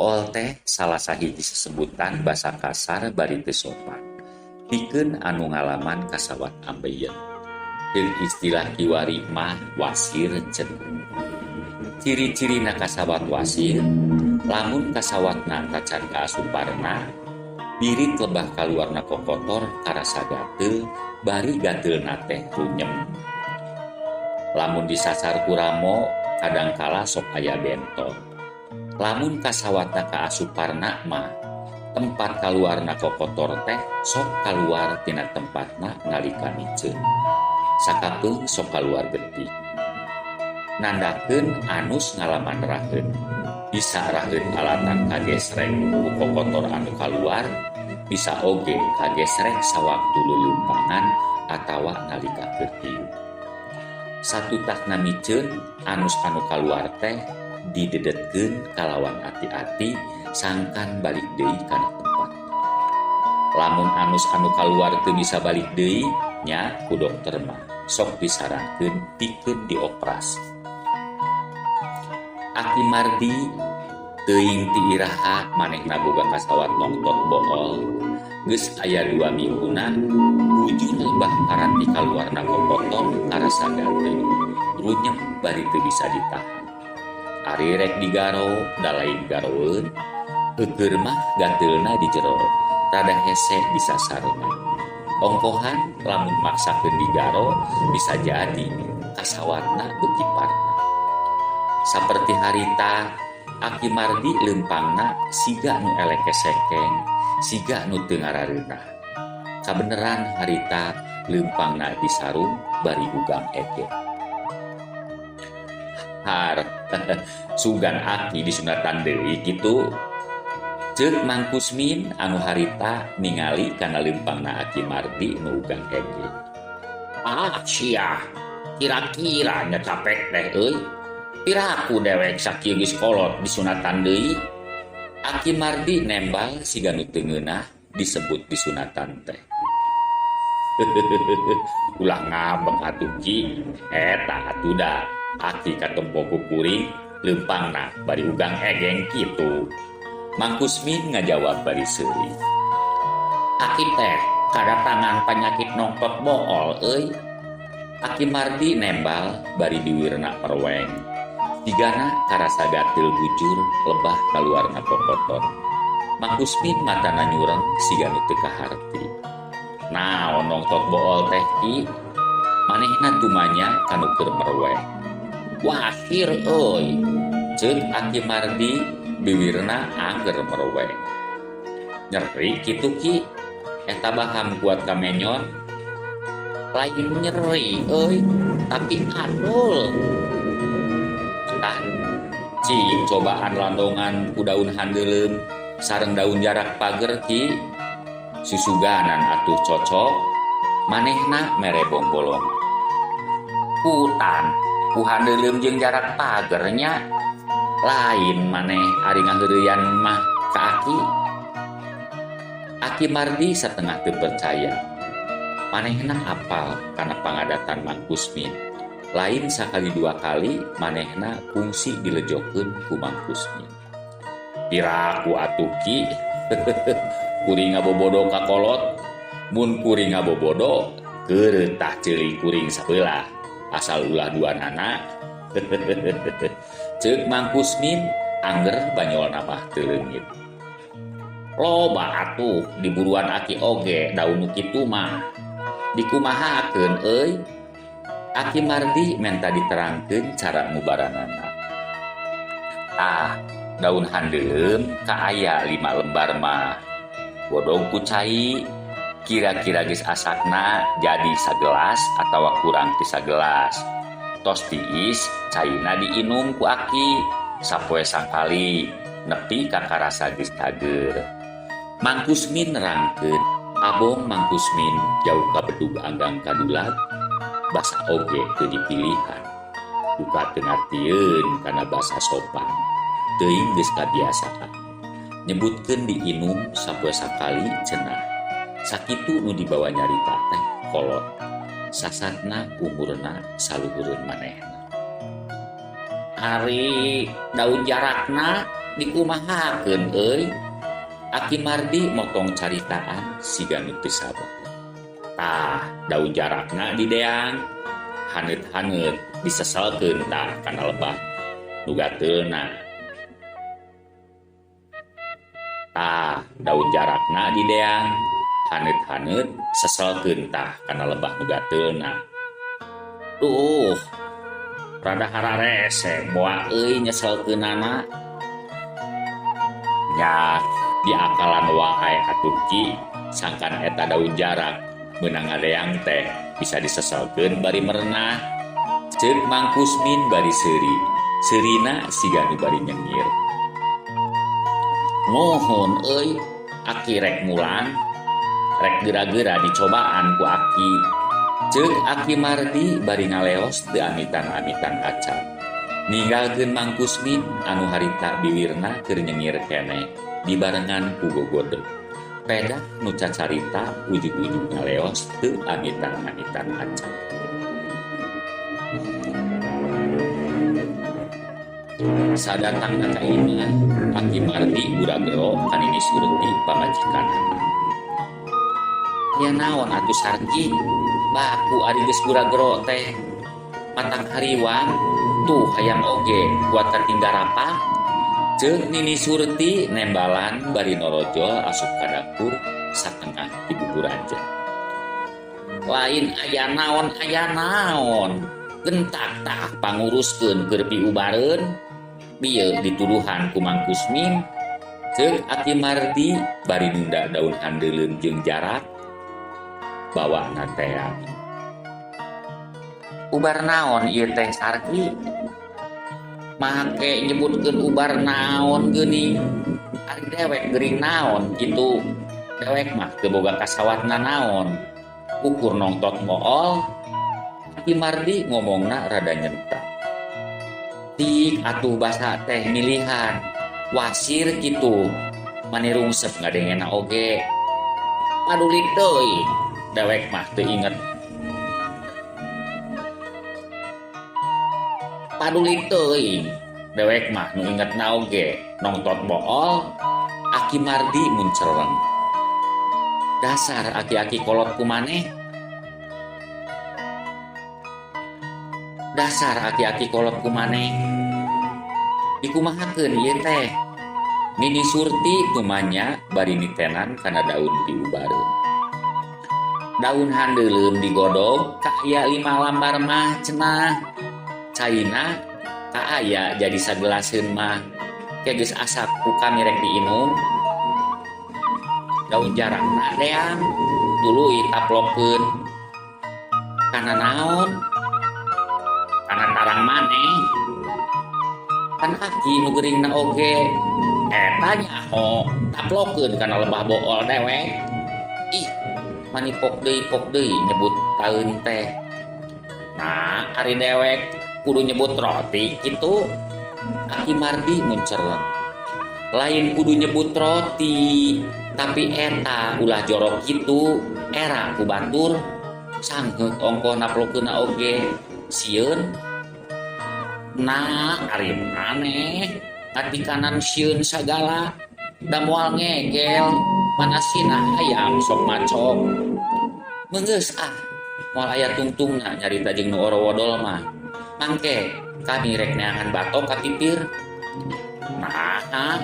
Bool teh salah sahiji sesebutan basa kasar bari teu sopan pikeun anu ngalaman kasawat ambeien. Jeung istilah kiwari mah wasir cenah. Ciri-cirina kasawat wasir, lamun kasawatna tacan kaasup parna, birit lebah kaluarna kokotor karasa gatel bari gatelna teh runyem. Lamun disasar ku ramo kadangkala sok aya bentol. Lamun kasawatna kaasup parna mah tempat kaluarna kokotor teh sok kaluar tina tempatna nalika miceun. Sakapeung sok kaluar getih. Nandakeun anus ngalaman raheun. Bisa raheun alatan kagesrek ku kokotor anu kaluar, bisa oge kagesrek sawaktu leuleumpangan atawa nalika keur tiup. Satutasna miceun, anus anu kaluar teh didedetkeun kalawan ati-ati sangkan balik deui kana tempat. Lamun anus anu kaluar teu bisa balik deui, nya ku dokter mah sok disarankeun pikeun dioperasi. Aki Mardi teuing ti iraha manehna boga kasawat nongtot bool. Geus aya 2 mingguna bujur lebah paranti kaluarna kokotor karasa gatel runyem bari teu bisa ditahan. Ari rek digaro da lain garoeun, heukeur mah gatelna di jero, rada hese disasarna. Ongkohan lamun maksakeun digaro bisa jadi kasawatna beuki parna. Saperti harita Aki Mardi leumpangna siga nu elek kesekeng, siga nu teu ngarareunah. Kabeneran harita leumpangna disarung bari ugang ege. Har, sugan aki disunatan deui kitu. Ceuk Mang Kusmin anu harita ningali kana leumpangna Aki Mardi nu ugang ege. Ah sia, kira-kira nya capek teh euy. Piraku dewek sakieu geus kolot disunatan deui. Aki Mardi nembal siga nu teu ngeunah disebut disunatan teh. Ulah ngabek atuh Ki, eta atuh da aki katempo ku kuring leumpangna bari ugang egeng kitu. Mang Kusmin ngajawab bari seuri. Aki teh kadatangan panyakit nongtot bool euy. Aki Mardi nembal bari biwirna perweng. Sigana karasa gatel bujur lebah kaluarna kokotor. Mang Kusmin matana nyureng siga nu teu kaharti. Naon nongtot bool teh Ki? Manehna tumanya kanu keur merweh. Wasir euy. Ceuk Aki Mardi biwirna angger merweh. Nyeri kitu Ki? Eta baham kuat kamenyon. Lain nyeri euy, tapi adul. Tah, cing cobaan landongan ku daun handeuleum sareng daun jarak pager Ki. Susuganan atuh cocok, manehna mere bongbolong. Kutan, ku handeuleum jeung jarak pagernya. Lain maneh ari ngaheureyan mah ka aki. Aki Mardi satengah teu percaya. Manehna apal kana pangadatan Mang Kusmin. Lain sakali dua kali manehna kungsi dilejokeun ku Mang Kusmin. Piraku atuh Ki. Kuring ngabobodo ka kolot, mun kuring ngabobodo keureutah ceuli kuring sabelah asal ulah duanana. Ceuk Mang Kusmin angger banyolna mah teu leungit. Loba atuh di buruan aki oge daun nu kitu mah. Dikumahakeun euy? Aki Mardi menta diterangkeun cara ngubaranana. Ah, daun handeuleum kaaya 5 lembar mah. Bodong ku cai, kira-kira geus asakna jadi sagelas atawa kurang ti sagelas. Tos tiis, caina diinum ku aki sapoe sakali nepi ka karasa geus cager. Mang Kusmin nerangkeun, abong Mang Kusmin jauh ka bedug anggang kadulag, basa oge teu dipilihan. Duka teu ngartieun kana basa sopan, teuing geus kabiasaan. Nyebutkeun diinum sapoe sakali cenah. Sakitu nu dibawa nyarita teh kolot. Sasatna umurna saluhureun manehna. Ari daun jarakna Dikumahakeun euy? Aki Mardi motong caritaan siga nu teu sabar. Tah, daun jarakna dideang. Haneut-haneut diseselkeun tah kana lebah nu gatelna. Tah, daun jarakna dideang. Haneut-haneut seselkeun tah kana lebah nu gatelna. Duh, rada hararese boa euy nyeselkeunana. Nya diakalan wae atuh Ki, sangkan eta daun jarak meunang ngadeang teh bisa diseselkeun bari merenah. Ceuk Mang Kusmin bari seuri, seurina siga nu bari nyengir. Nuhun euy, aki rek mulang, rek geura-geura dicobaan ku aki. Ceuk Aki Mardi bari ngaleos teu amitan-amitan acan. Ninggalkeun Mang Kusmin anu harita biwirna keur nyengir keneh dibarengan ku gogodeg. Pedah nu cacarita ujug-ujug ngaleos teu amitan-amitan acan. Sadatangna ka imah, Aki Mardi gura-gero ka Nini Surti pamajikanana. Aya naon atuh Sarki? Baku ari geus gura-gero teh. Matang hariwang tuh hayam oge kuat katinggal rapak. Ceuk Nini Surti nembalan bari norojol asup ka dapur satengah ti bubur aja. Lain aya naon aya naon. Gentak tah panguruskeun keur piubareun. Bieu dituduhan ku Mang Kusmin. Ceuk Aki Mardi bari nunda daun handeuleum jeung jarak bawana tea. Ubar naon ieu teh Sarki? Make nyebutkeun ubar naon geuning. Ari dewek geuring naon kitu. Dewek mah teu boga kasawatna naon. Ukur nongtot mool. Aki Mardi ngomongna rada nyentak. Tik atuh basa teh milihan. Wasir kitu. Mani rungsep ngadengena oge. Paduli deui. Dewek mah teu inget. Paduli teuing. Dewek mah nu ingetna oge nongtot bool. Aki Mardi muncereng. Dasar aki-aki kolot ku maneh. Dasar aki-aki kolot ku maneh. Dikumahakeun ieu teh? Nini Surti tumanya bari nitenan kana daun piubareun. Daun handeuleum digodog kaaya 5 lambar mah cenah. Caina kaaya jadi sagelaseun mah. Ke geus asak ku kami rek diinum. Daun jarakna deang tuluy taplokeun. Kana naon? Kana tarang maneh. Kan aki nu geuringna oge. Eta nyaho taplokeun kana lebah bool dewek. Ih, mani pok deui nyebut taeun teh. Nah, ari dewek kudu nyebut roti kitu. Aki Mardi muncerleng. Lain kudu nyebut roti, tapi eta ulah jorok kitu, era ku batur sangheuk ongkoh naplokeunna oge sieun. Nah, ari maneh ngatikanan sieun sagala da moal ngegel manasina hayam sok macok. Meunggeus ah, moal aya tungtungna nyarita jeung nu orowodol mah. Mangke kami rek neangan batok ka pipir. Nah,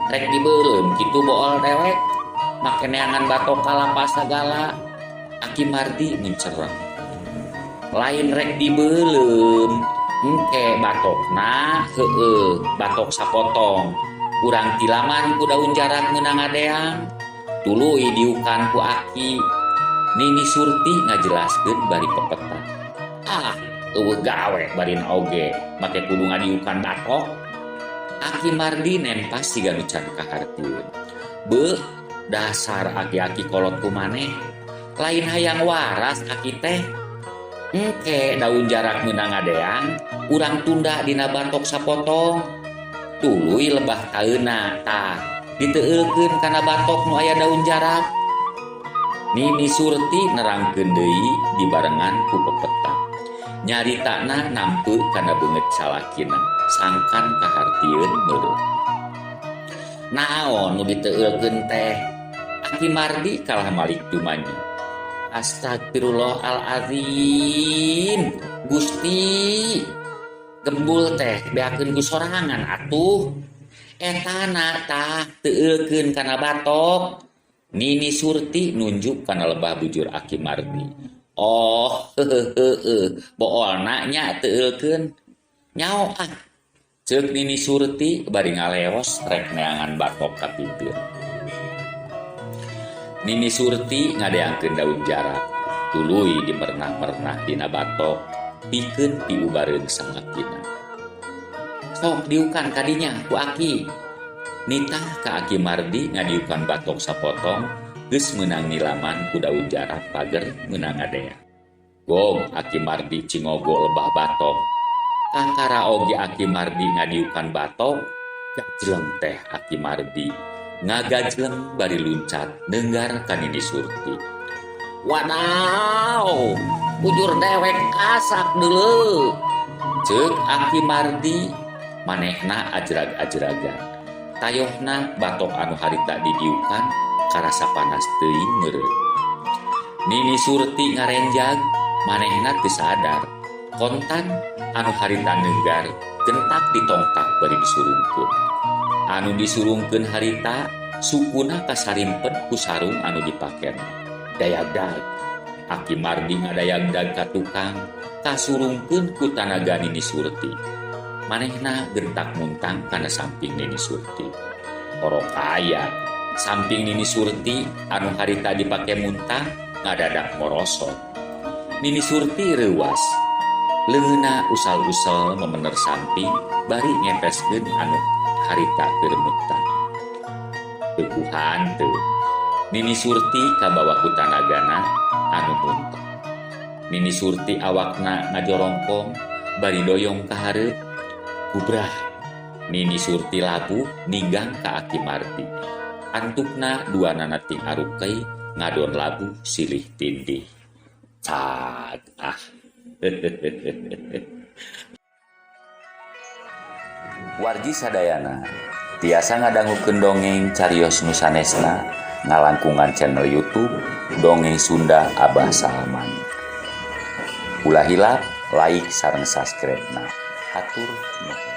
rek dibeuleum kitu bool dewek. Make neangan batok kalapa sagala. Aki Mardi muncereng. Lain rek dibeuleum, engke batokna heueuh, batok sapotong. Urang tilaman ku daun jarak meunang ngadeang. Tuluy diukan ku aki. Nini Surti ngajelaskeun bari pepeta. Ah, eueuh gawe barina oge, make kudu ngadiukan batok. Aki Mardi nempas siga nu can kahartieun. Beuh, dasar aki-aki kolot ku maneh. Lain hayang waras aki teh. Engke daun jarak meunang ngadeang, urang tunda dina batok sapotong. Tuluy lebah taeuna tah diteueulkeun kana batok nu aya daun jarak. Nini Surti nerangkeun deui dibarengan ku pepeta. Nyaritana nampe kana beungeut salakina, sangkan kahartieun meureun. Naon nu diteueulkeun teh? Aki Mardi kalah malik dumanyi. Astagfirullahalazim. Gusti. Gembul teh beakeun ku sorangan atuh. Etana tah teueulkeun kana batok. Nini Surti nunjuk kana lebah bujur Aki Mardi. Oh, heuheuh, boolna nya teueulkeun. Nyao ah. Ceuk Nini Surti bari ngaleos rek neangan batok ka pipir. Nini Surti ngadeangkeun daun jarak, tuluy dimernah-mernah dina batok, pikeun piubareun sangakina. Sok diukan kadinya ku Aki. Nitah ka Aki Mardi ngadiukan batok sapotong, geus meunang nilaman ku daun jarak pager meunang ngadea. Gog Aki Mardi cingogo lebah batok. Kakara oge Aki Mardi ngadiukan batok, gajleng teh Aki Mardi. Ngagajleng bari luncat neunggar ka Nini Surti. Wadaw, bujur dewek asak deuleu. Ceuk Aki Mardi manehna ajrag-ajragan. Tayohna batok anu harita didiukan karasa panas teuing meureun. Nini Surti ngarenjag manehna teu sadar. Kontan anu harita neunggar gentak ditongtak bari disurungkeun. Anu disurungkeun harita sukuna kasarimpet ku sarung anu dipakena. Dayagdag. Aki Mardi ngadayagdag ka tukang kasurungkeun ku tanaga Nini Surti. Manehna gentak muntang kana samping Nini Surti. Orok kaya samping Nini Surti anu harita dipake muntang ngadadak morosot. Nini Surti reuwas. Leungeunna usal-usal memener samping bari ngepeskeun anu harita keur muntang. Teu hanteu. Nini Surti kabawa ku tanagana anu muntang. Nini Surti awakna ngajorongkong bari doyong ka hareup. Gubrah. Nini Surti labuh ninggang ka Aki Mardi. Antukna duanana ting arukei ngadon labuh silih tindih. Cag ah. Wargi sadayana tiasa ngadangukeun dongeng carios nu sanesna ngalangkungan channel YouTube Dongeng Sunda Abah Salman. Ulah hilap like sareng subscribe-na. Hatur nuhun.